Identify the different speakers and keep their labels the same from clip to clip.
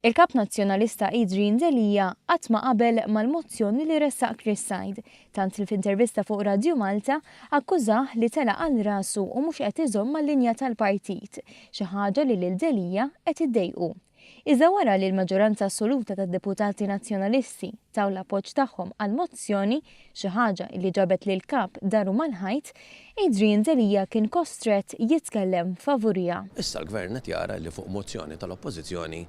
Speaker 1: Il-Kap Nazzjonalista Adrian Delia qatt ma qabel mal-mozzjoni li ressaq Chris Said, tant li f'intervista fuq Radju Malta akkużah li telaq għal rasu u mhux qed iżomm mal-linja tal-partit, xi ħaġa li lil Delia qed iddejqu. Iżda wara li l-maġġoranza assoluta tad-deputati Nazzjonalisti taw l-appoġġ tagħhom għall-mozzjoni, xi ħaġa li ġabet lill-Kap daru mal-ħajt, Adrian Delia kien kostrett jitkellem favuriha.
Speaker 2: Issa l-Gvern qed jara li fuq mozzjoni tal-Oppożizzjoni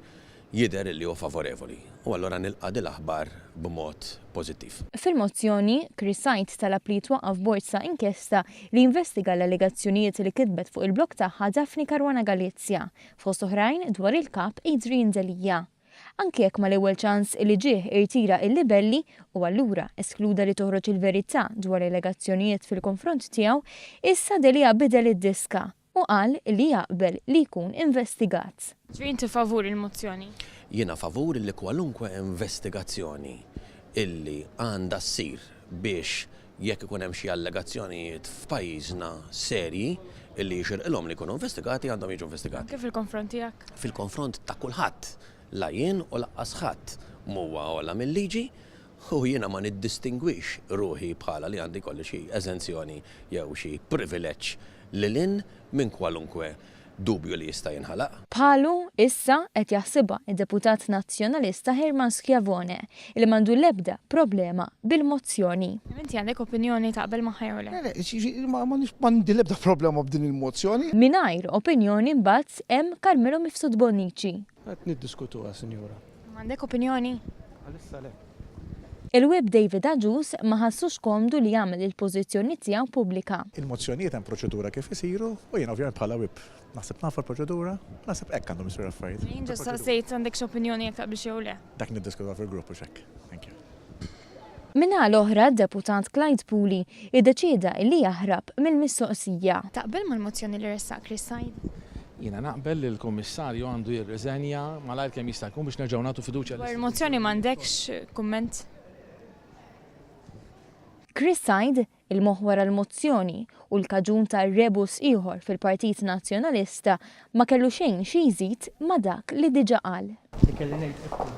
Speaker 2: jidher li hu favorevoli u allura nilqa' din l-aħbar b'mod pożittiv.
Speaker 1: Fil-mozzjoni, Chris Said talab li jitwaqqaf bord ta' inkjesta li jinvestiga l-allegazzjonijiet li kitbet fuq il-blog tagħha Daphne Caruana Galizia, fost oħrajn dwar il-Kap Adrian Delia. Anki jekk mal-ewwel ċans li ġieh irtira l-libelli u allura eskluda li toħroġ il-verità dwar l-allegazzjonijiet fil-konfront tiegħu, issa Delia bidel id-diska u qal li jaqbel li jkun investigat.
Speaker 3: Ġifieri inti favur il-mozzjoni?
Speaker 2: Jiena favur li kwalunkwe investigazzjoni illi għandha ssir biex jekk ikun hemm xi allegazzjonijiet f'pajjiżna serji illi jixirqilhom li jkunu investigati għandhom jiġu investigati.
Speaker 3: Anke fil-konfront tiegħek?
Speaker 2: Fil-konfront ta' kulħadd. La jien u lanqas ħadd m'huwa ogħla mil-liġi u jiena ma niddistingwix ruħi bħala li għandi jkolli xi eżenzjoni jew xi privileġġ lil hinn minn kwalunkwe dubju li jista' jinħalaq.
Speaker 1: Bħalu, issa, qed jaħsibha d-deputat Nazzjonalista Hermann Schiavone, li m'għandu l-ebda problema bil-mozzjoni.
Speaker 3: Inti għandek opinjoni taqbel magħha jew le?
Speaker 4: Le, le, m'għandi l-ebda problema b'din il-mozzjoni.
Speaker 1: Mingħajr opinjoni mbagħad hemm Carmelo Mifsud Bonnici.
Speaker 5: Qed niddiskutuha, Sinjura.
Speaker 3: M'għandek opinjoni?
Speaker 5: Għalissa le.
Speaker 1: Il-Whip David Agius ma ħassux komdu li jagħmel il-pożizzjoni tiegħu pubblika.
Speaker 4: Il-mozzjonijiet hemm proċedura kif isiru u jiena ovvjament bħala Whip naħseb nafu l-proċedura, naħseb hekk għandhom isiru l-affarijiet.
Speaker 3: Jien ġust staqsejt għandekx opinjoni jekk taqbilx jew le.
Speaker 4: Dak niddiskutuha fil-grupp hux hekk. Thank you.
Speaker 1: Min-naħa l-oħra d-Deputat Clyde Puli iddeċieda li jaħrab mill-mistoqsija.
Speaker 3: Taqbel mal-mozzjoni li ressaq Chris Said?
Speaker 6: Jiena naqbel li l-Kummissarju għandu jirriżenja malajr kemm jista' jkun biex nerġgħu nagħtu fiduċja
Speaker 3: Dwar il-mozzjoni m'għandekx kumment?
Speaker 1: Chris Said, il-moħħ wara l-mozzjoni u l-kaġun ta' rebus ieħor fil-Partit Nazzjonalista ma kellu xejn xi jżid ma' dak li diġà qal.
Speaker 5: Ikelli ngħid ekku.